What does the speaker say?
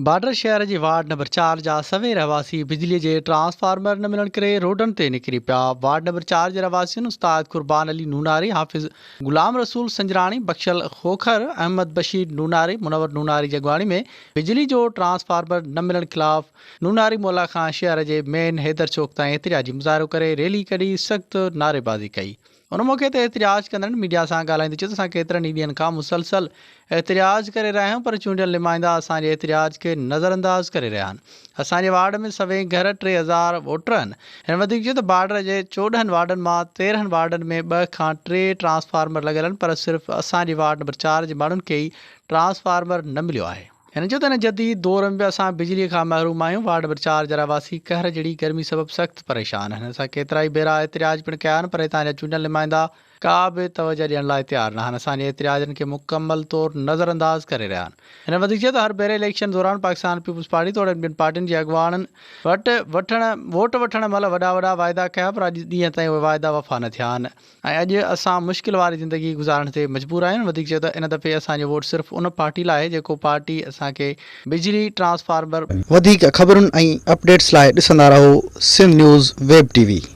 Border شهر جي ward number چار جا سوين رهواسي بجلي جي ٽرانسفارمر نه ملڻ ڪري روڊن تي نڪري پيا. وارڊ نمبر چار جي رهواسين استاد قربان علي نوناري، حافظ غلام رسول سنجراڻي، بخشل کوکر، احمد بشير نوناري، منور نوناري جي اڳواڻي ۾ بجلي جو ٽرانسفارمر نه ملڻ خلاف نوناري مولا کان شهر جي مين حيدر چوڪ تائين احتجاجي مظاهرو ڪري ريلي ڪڍي سخت نعريبازي ڪئي. ان موقعي تي احتجاج ڪندڙن ميڊيا سان ڳالهائيندي چيو ته اسان ڪيترن ئي ڏينهن کان مسلسل احتجاج ڪري رهيا آهيون پر چونڊيل نمائندا اسان جي احتجاج کي نظرانداز ڪري رهيا آهن اسان جي وارڊ ۾ سوين گهر 3000 ووٽر آهن هن وڌيڪ چيو ته بارڊر جي 14 وارڊن مان 13 وارڊن ۾ ٻه کان ٽي ٽرانسفارمر لڳل آهن پر صرف اسان جي وارڊ نمبر چار جي ماڻهن کي ئي ٽرانسفارمر نه مليو آهي. هن چيو ته هن جديد دور ۾ به اسان بجلي کان محروم آهيون، وارڊ نمبر چار جا رهواسي قهر جهڙي گرمي سبب سخت پريشان آهن، اسان ڪيترائي ڀيرا احتجاج پڻ ڪيا آهن پر هتان جا چونڊيل نمائندا ڪا به توجهه ڏيڻ لاء تيار ناهن، اسان جي احتجاجن کي مڪمل طور نظرانداز ڪري رهيا آهن. هن وڌيڪ چيو ته هر ڀيري اليڪشن دوران پاڪستان پيپلز پارٽي توڙي ٻين پارٽين جي اڳواڻن وٽ وٺڻ ووٽ وٺڻ مهل وڏا وڏا واعدا ڪيا پر اڄ ڏينهن تائين اهي واعدا وفا نه ٿيا آهن. ۽ اڄ اسان مشڪل واري زندگي گذارڻ تي مجبور آهيون وڌيڪ چيو ته ان دفعي اسان جو ووٽ صرف ان پارٽي لاء آهي جيڪو پارٽي اسان کي بجلي ٽرانسفارمر وڌيڪ خبرن ۽ اپڊيٽس لاء ڏسندا رهو Sindh news web T V.